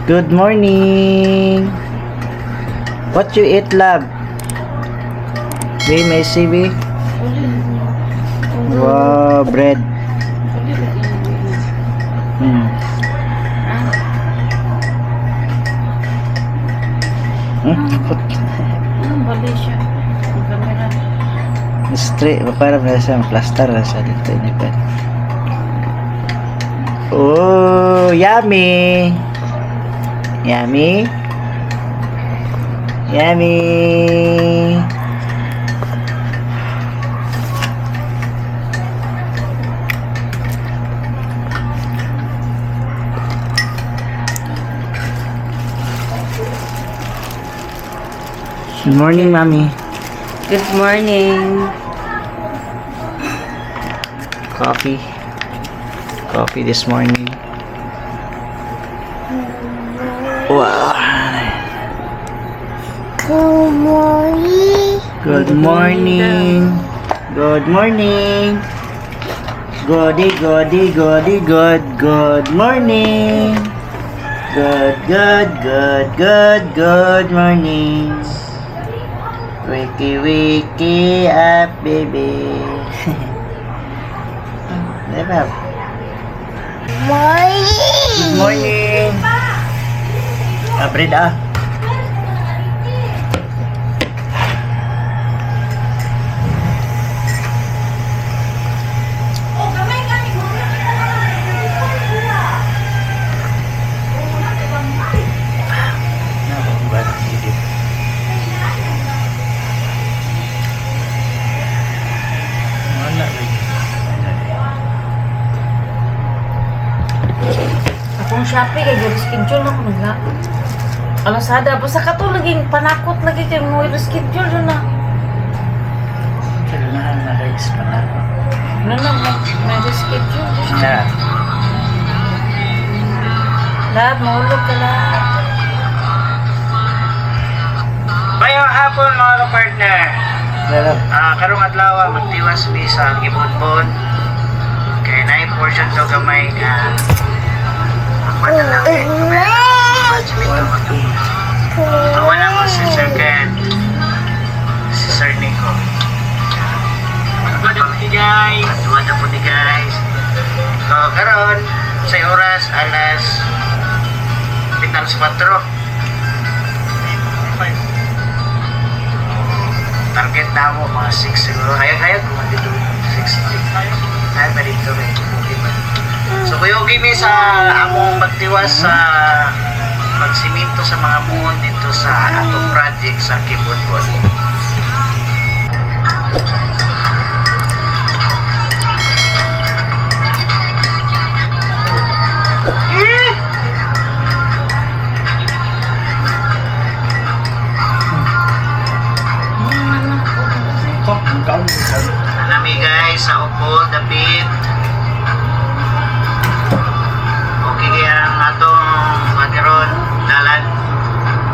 Good morning. What you eat, love? Be, may CB? Wow, bread. Kapot. Anong bali siya? Ang camera. Straight, para na siya, plaster na siya dito. Ini pa. Oh, yummy! Yummy? Yummy! Good morning, Mommy. Good morning. Coffee. Coffee this morning. Wow. Good morning. Good morning. Good morning. Goody, goody, goody, good, good morning. Good, good, good, good, good morning. Wakey, wakey up, baby. Diba? Morning. Good morning. Ah, bread ah. Wala lagi. Akong Shopee kay reschedule ako nagla. Alasada basta kato laging panakot lagi kay mo reschedule na. Kailangan na guys, panako. Ano na may reschedule. Na. Lab, mahulog ka lang. Mayong hapon, mga ka-partner. Ah, karong adlaw magtiwas mi sa Gibonbon. Kay naay portion to gamay nga ang na lang kay gamay. Wala ko si Sir Ken. Si Sir Nico. Good po guys. Tuwa na po ni guys. So karon sa oras alas 4:30. Target na mo mga 6 siguro. Hayag-hayag kung dito 6. Ay, pa dito rin. Okay ba? So, kuyugi mi sa among pagtiwas sa pagsiminto sa mga muon dito sa atong project sa Kibonbon. Nami guys sa Upol, Dapit. Okay kaya ang atong pagkaroon, dalan.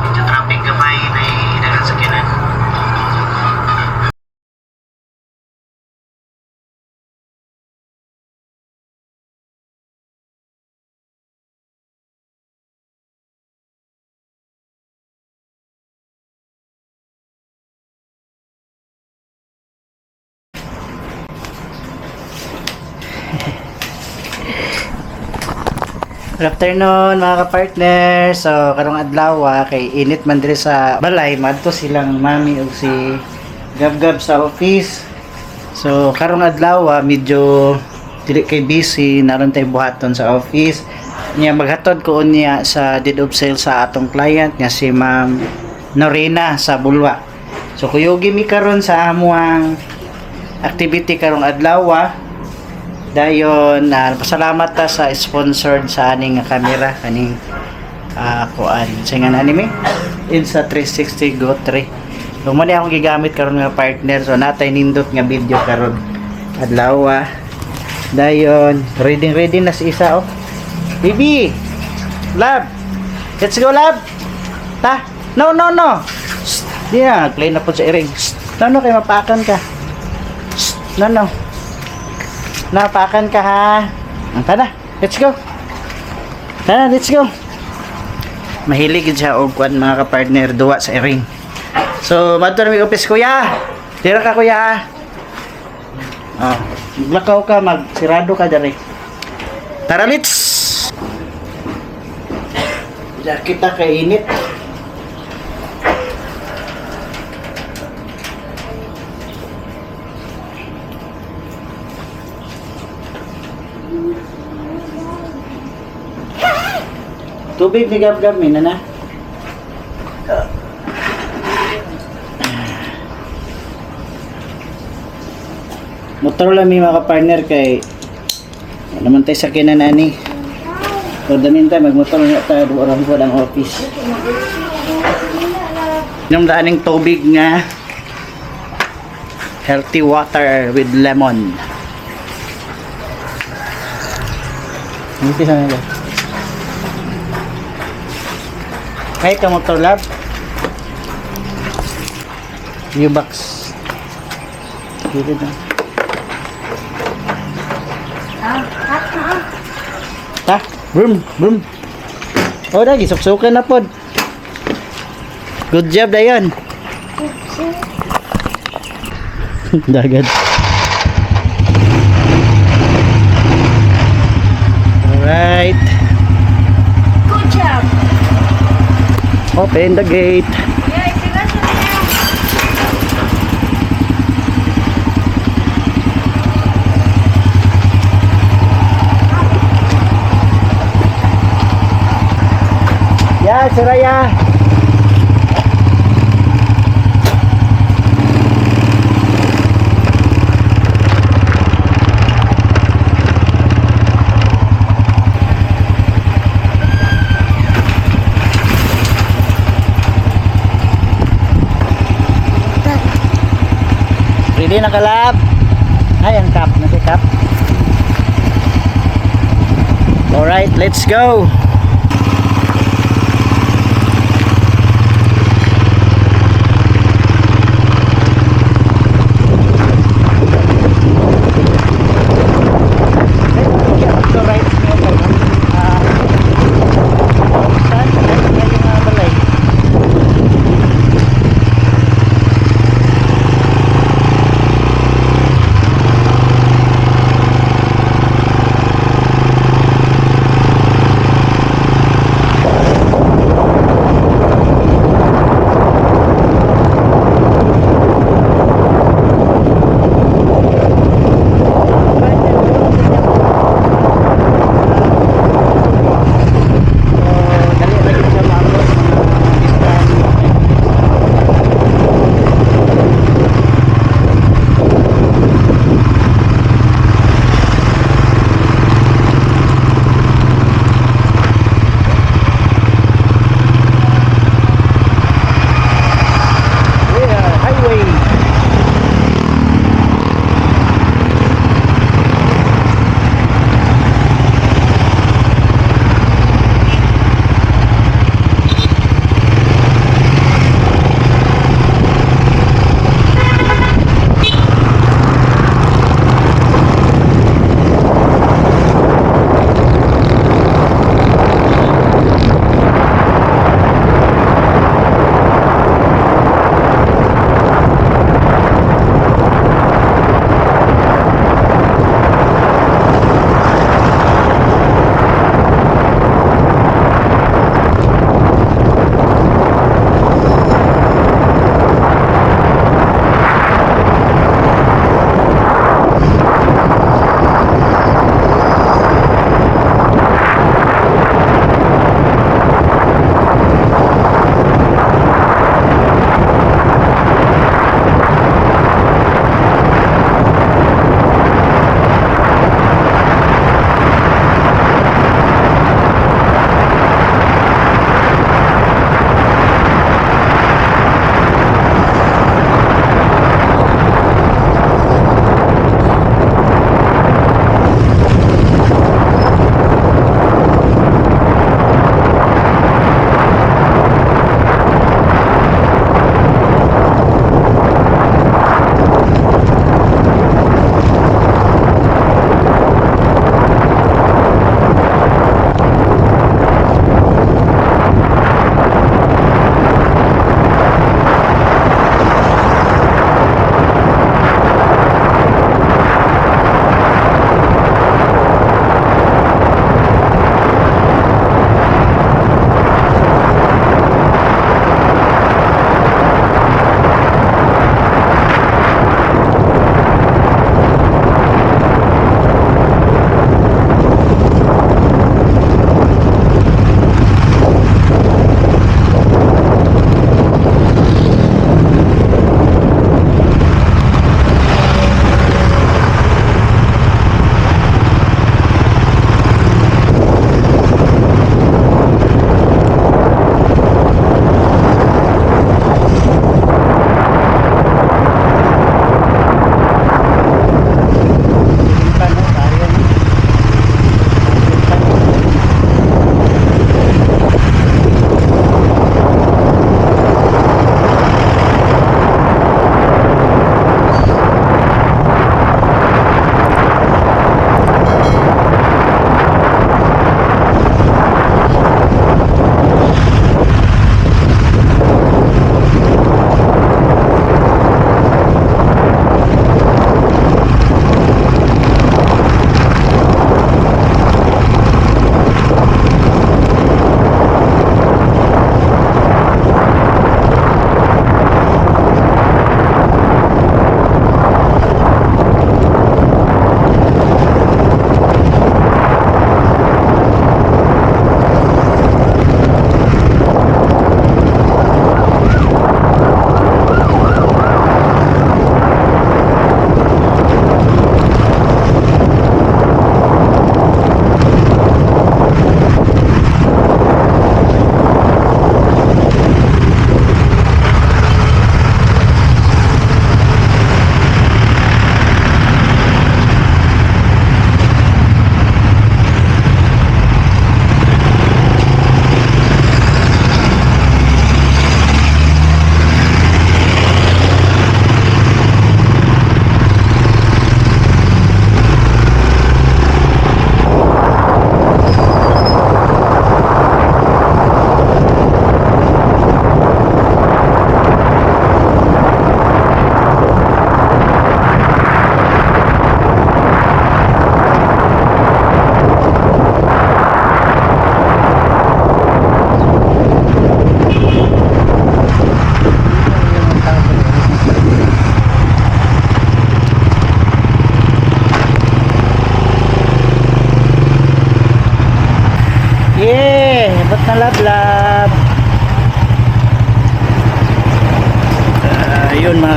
Medyo traffic gamay na dagan sakyanan. Good afternoon, mga ka-partner. So karong adlaw kay init man diri sa balay, madto silang mami ug si Gab-Gab sa office. So karong adlaw medyo dili kay busy, naron tay buhaton sa office. Nya maghatod ko unya sa deed of sale sa atong client nga si Ma'am Norena sa Bulwa. So kuyugi mi karon sa amuang activity karong adlaw. Dayon pasalamat ta sa sponsored sa aning nga camera kaning kuan sa nga anime Insta 360 Go 3. So mo ni akong gigamit karon nga partner. So natay nindot nga video karon adlaw. Dayon ready ready na si isa oh. Baby! Love! Let's go, love! Ta! No, no, no! Shh! Di na, play na po sa iring. Shh! No, no, kay mapakan ka. Shh! No, no. Napakan ka ha. Tara, let's go. Tara, let's go. Mahilig gid siya og kuan, mga kapartner, duwa sa ring. So, madto na may office, kuya. Dira ka, kuya. Oh, maglakaw ka, magsirado ka diri. Tara, let's! Kita kay init. Tubig ni Gab Gab, mina na. Motor lang mi, mga partner, kay wala naman tayo sa kinanani. For the meantime, magmotor na tayo doon po ang office. Yung daaning tubig nga healthy water with lemon. Hindi sa nila. Kay ka motor lab. U-box. Dito na. Ta, broom, broom. Oh, dagi suksukan na pod. Good job dayon. Dagat. Alright. Good job. Open the gate. Yeah, sila siya. Ya, Suraya. Ready na kalab? Ay, ang cup. Nasa cup. Alright, let's go. So right niyo ko. Ah. Saan ay yung mga balay?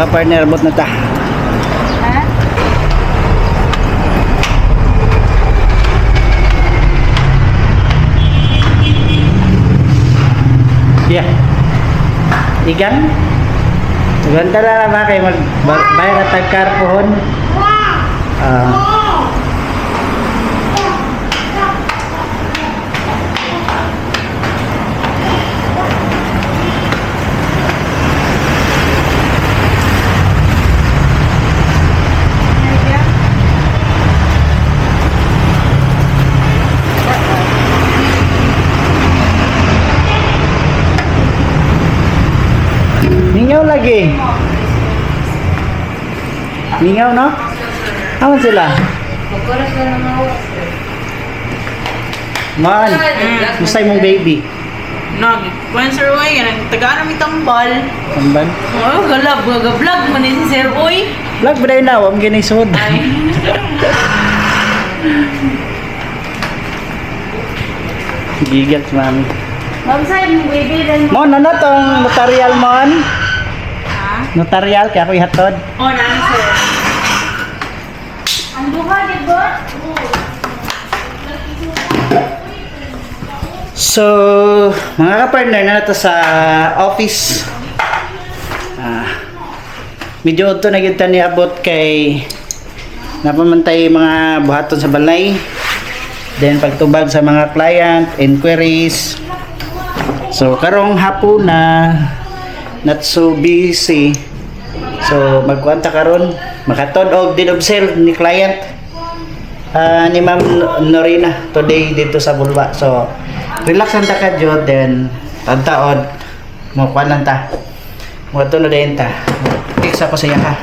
Mga partner, abot na ta. Ha? Yeah. Igang? Ganda na ba kay mag bayar at tagkar pohon? Ah. Mingaw lagi. Mingaw no? Aman sila? Man, musta mong baby? Nag, kwan sir oy, nang tagaan mi tambal. Tamban? Oh, galab, gablog man ni si sir oy. Vlog ba na? Wam ginay sud. Gigil si mami. Ma'am say, baby then. Mon, ano tong notarial mon? Notarial, kaya ako ihatod. Oh, nang sir. Ang duha, di ba? So, mga ka-partner, na to sa office. Medyo udto na gyud ta niabot kay napamantay mga buhaton sa balay. Then pagtubag sa mga client, inquiries. So, karong hapon na not so busy. So, magkuanta karon, makatod og din observe ni client ni Ma'am Norina today dito sa Bulwa. So, relax lang ta ka jud, then tantaod mo kuan lang ta. Mo na din ta. Text ako sa iya ha.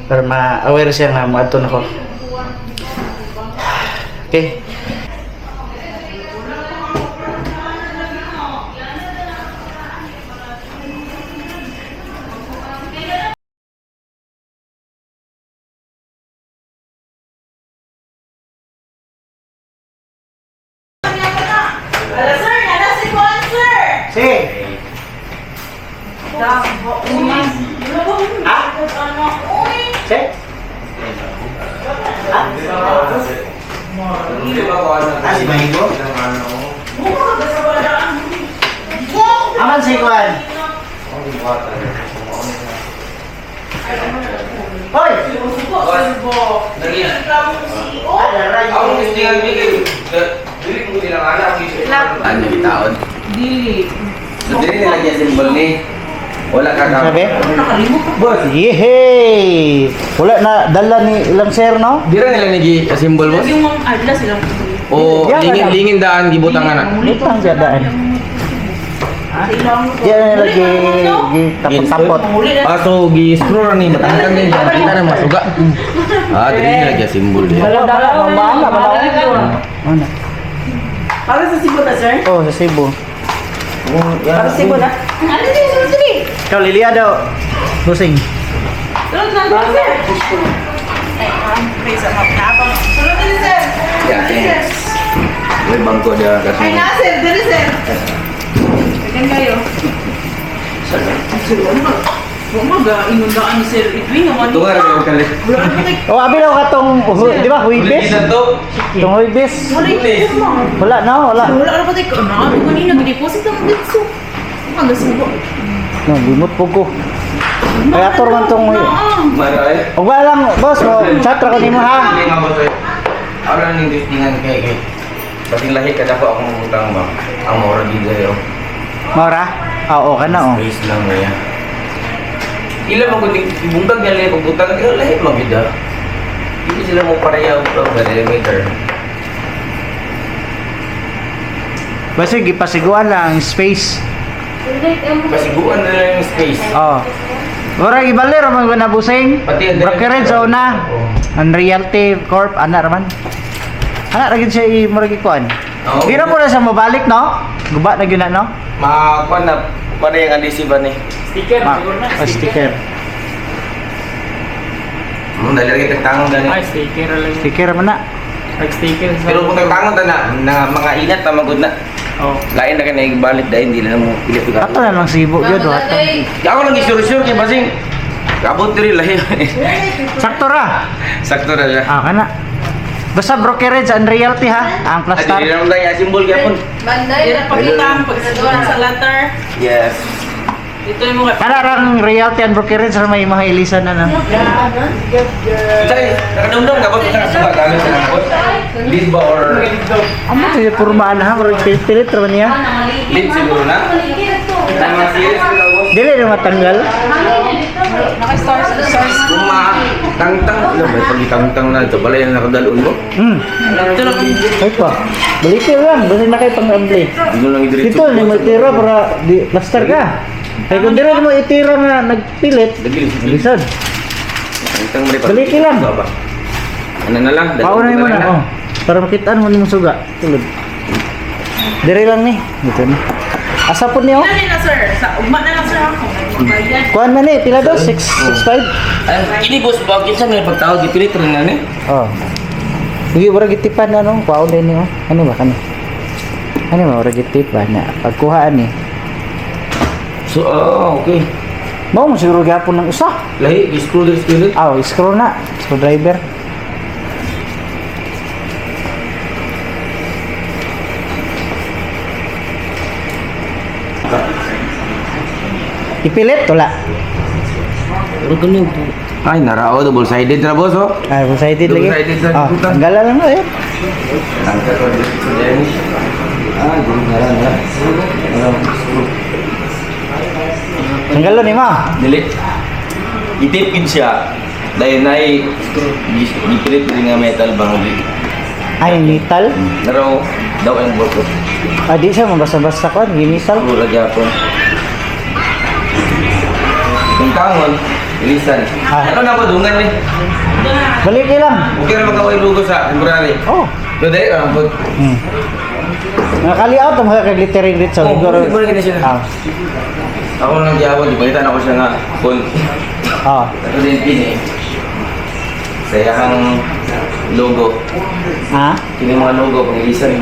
Para ma-aware siya nga moadto na ko. Okay. Ala sir, nana si kwan sir. Si. Ha? Si? Ah, si Mahigo? Aman si Kwan. Hoy! Ah, laray. Ako gusto nga bigay. Dili ko nilang anak. Ano gitaon? Dili. So dili nila niya symbol ni. Wala ka Ano sabi? Nakalimot ko. Boss, Yehey! Wala na dala ni ilang sir, no? dira nila nigi symbol boss. Yung mga adla silang. O Yeah, lingin wala. lingin daan gibutang ana. Butang siya daan. Diyan na lagi tapot-tapot. Ah, so gi screw ra ni matangkang ni siya. Kita na masuga. Ah, dili nila niya symbol diya. Wala, wala, wala, wala. Ano? Para sa Cebu na sir? Oh, sa Cebu. Para sa Cebu na? Ano din sir? Sige. Ikaw, Lilia daw. Busing. Tulad na din sir. Ay, sa map Tulad din sir. Yeah, thanks. May bangko dia kasi. Ay na sir, dili sir. Ganyan kayo. Umaga, inundaan ni Sir Edwin. Ito nga rin yung kalit. Oh, abi daw katong, di ba, huibis? to. Itong huibis. Wala yung pirma. Wala, no? Wala. Wala ka na pati ko. Ano kanina, gideposit ang dito. Umaga, subo. No, limot po ko. Kaya ator man tong... Maray. Og wala lang, boss, mo, chat ra ko nimo ha. Hindi nga boss. Ako lang ning tingnan kay kay. Pati lahi kada ko akong utang ba. Ang mura gid ayo. Maura? Ah, oo ka na, oh. Space lang niya. Ila man gud ibungkag niya lang pagbutang ila lahi man gid ah. Hindi sila mo pareha og elevator. Basta gipasiguan lang ang space. Pasiguan na lang yung space. Oh. Ora gibali ra man na busing. Pati ang Brokerage sa una. Oo. Ang Realty Corp ana ra man. Ana ra gid siya i murag ikuan. Oo. Di na mo na siya mabalik no? Guba na gyud na no? Makakuan na kuan na yung adhesive ani. Sticker, Ma, siguro na. oh, sticker. Dali ra kitang tangon dali. Ay, sticker lang. Sticker man na. Nag-sticker sa... Pero kung tagtangon ta na, na mga inat ta magud na. Oh. Lain na kay nagbalik dahil hindi na mo pilit Ato na lang sibo gyud oh, ato. Ako lang isure-sure kay basing. Abot diri lahi. Sakto ra. Sakto ra siya. Ah, kana. Basta brokerage and realty ha, ang Ah, plaster. dili naman tayo symbol gyapon. Banday. Dira pakita ang pagsadora sa letter. Yes. Dito yung mga Kana rang realty and brokerage ra may mga ilisan na no. Say, nakadumdum ka ba kita sa gamit sa nang boss? Lead ba or Amo to yung pormahan ha, murag pilit ra ba niya? lead siguro na? Tama series ka boss. Dili na matanggal. naka-stars stars. Kung ma tangtang, alam ba pag itangtang na ito, balay na nakadalon mo. Dito lang. Ay pa. Balikin lang, basta na kay pang-ambli. Hindi mo lang idiretso. Dito ni mo itira para di plaster ka. Kay kung dili mo itira nga nagpilit, lisod. Tangtang mo rin pa. Balikin lang. Ba? Ano na lang? Dalawang Paunay mo na na, lang oh. Para makitaan mo nimong suga. Tulod. Dire lang ni. Dito ni. Asa po niyo? Dali na sir. Sa ugma na lang sir ako. Bayad. Kuan man ni, pila do? 6 6 5. Ay, kini boss ba kinsa may pagtawag gipilit rin na ni? Oh. Sige, wala gitipan na no. Kuwaon din niyo. Ano ba kani? Ano ba wala gitipan na pagkuhaan ni. So, oh, okay. Mao mo siguro gyapon ng isa. Lahi, screw this pilit. Ah, oh, screw na. Screwdriver. Ipilit wala. Pero ganun. Ay, narao, double sided na boss oh. Ay, excited lagi. Double-sided na Ah, butang. tanggalan lang na eh. Tangka ko dito din. Ah, di nara nara. Nara, screw. Tanggalan ni ma. Dili. Itip gid siya. Dahil nay gipilit rin nga metal bang di. Ay, metal. Naraw daw ang buko. Ah, di siya mabasa-basa ko. Ginital. Screw lagi ako. Yung tangon, ilisan. Ah. Ano na ko dungan ni? Balik lang. Okay ra magkaway lugo sa temporary. Oh. So dali ra po. Nakali-out ang mga kaglittering dito. Oh, Siguro. balik na sila. Ah. Ako nang giyawon, di balitan ako siya nga kung Ah. ito din pin eh. Sa iyang logo. Ha? Kini mga logo pang ilisan.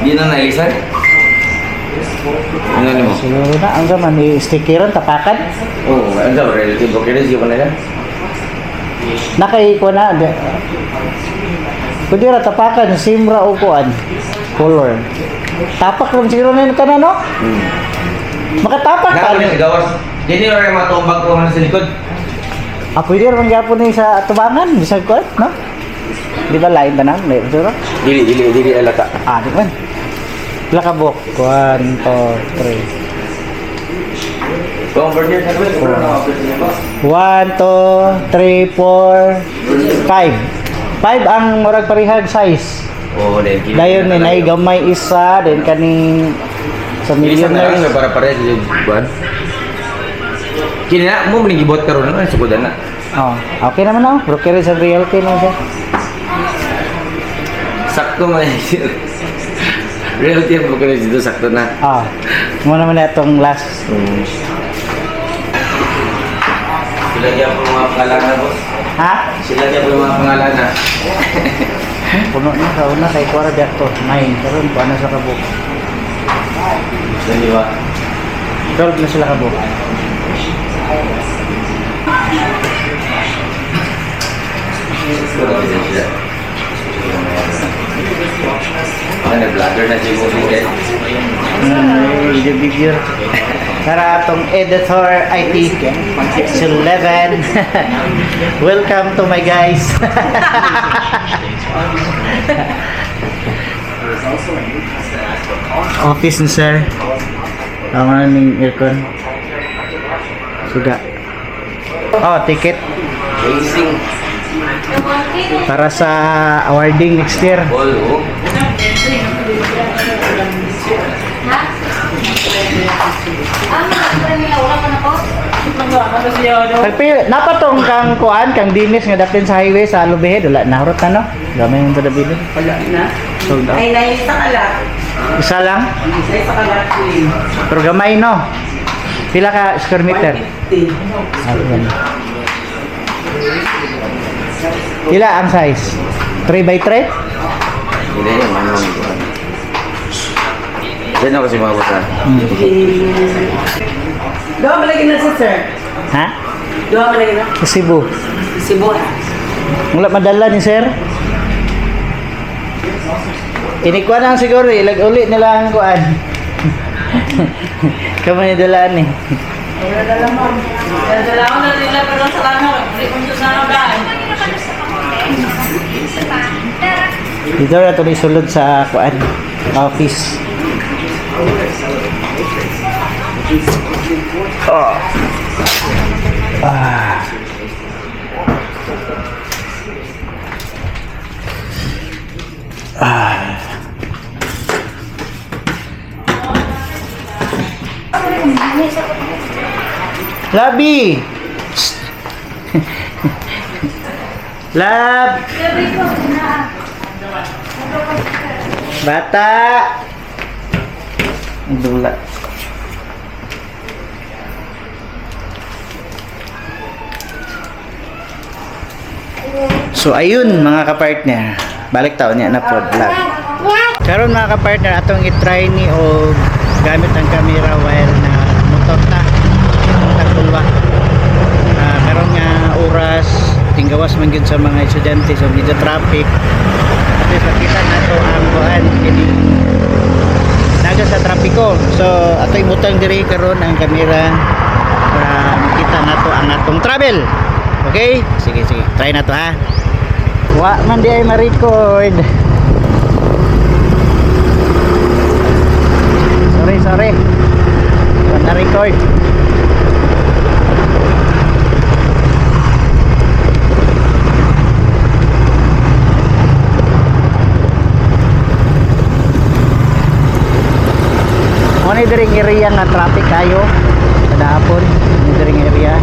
Di na nailisan? Ano nimo? Siguro na. Ang zaman ni stickeran tapakan. Oo, oh, ano daw, relative okay na siya na yan. Nakaiko na. Di. Pwede ra tapakan simra o kuan. Color. Tapak rin siguro na yun ka na, no? Makatapak ka. Nakakita sa gawas. Di niyo rin matumbag ko sa likod. Ah, pwede rin gyapon ni sa tubangan. Bisag kuan, no? Di ba lain tanan? Lain siguro? Dili, dili, dili alata. Ah, di man. Pila ka buok? 1, 2, 3. Kung vernier sa likod, kung ano ang niya ba? 1, 2, 3, 4, 5. 5 ang murag parihag size. Oo, dahil kini. Dayon ni nay gamay isa, then kaning sa Ilisan na lang millionaires. para pareha sa buwan. Kini na, mo maning gibot karon na sukodan na. Oh, okay naman oh. Brokerage and realty no siya. Sakto man. Realty ang brokerage dito sakto na. Ah. Mo naman na itong last. Sila gyapon mga pangalan na, boss. Ha? Sila gyapon mga pangalan na. Puno na sa una kay Kuara Biakto. 9 karon kuha na sa kabuk. Dali ba? 12 na sila kabuk. Sila. Ano, vlogger na si Bossing guys. Video video. Para atong editor IT 611. Welcome to my guys. Office ni sir. Ang ano ning aircon. Suga. Oh, ticket Racing para sa awarding next year. ball, oh. Pagpi, napatong kang kuan kang dinis nga dapin sa highway sa Alubehed wala nahurot na no. Gamay yung tadabili. Wala na. Sold out. Ay, naisa ka lang. Isa lang. Naisa ka lang. Pero gamay no. Pila ka square meter? 150. Ah, ganun. Pila ang size? 3 by 3? Hindi, yung ano. Diyan ako si mga boss, ah. Daw, malagyan na si sir. Ha? Duha man lagi na. Sa Cebu. Cebu ha. Wala madala ni sir. Inikuan lang siguro, ilag uli nila ang kuan. Kamo ni dalaan eh. Dala ko na nila pero salamat. Hindi ko sa ba. Dito na tuloy sulod sa kuan office. Oh. Ah. Ah. Labi. Psst. Lab. Bata! Ang dula. So ayun mga kapartner, balik taon niya na pod vlog. Karon mga kapartner, atong i-try ni og gamit ang camera while na motor ta. Tagtulwa. Karon nga oras tinggawas man gyud sa mga estudyante, so medyo traffic. At least makita nato ang kuan kini naga sa trapiko. So ato ibutang diri karon ang kamera para makita nato ang atong travel. Okay? Sige, sige. Try nato ha. Wa man di ay ma-record. Sorry, sorry. Wa na record. Mo ni diring area nga traffic kayo sa dahapon, ni diring area.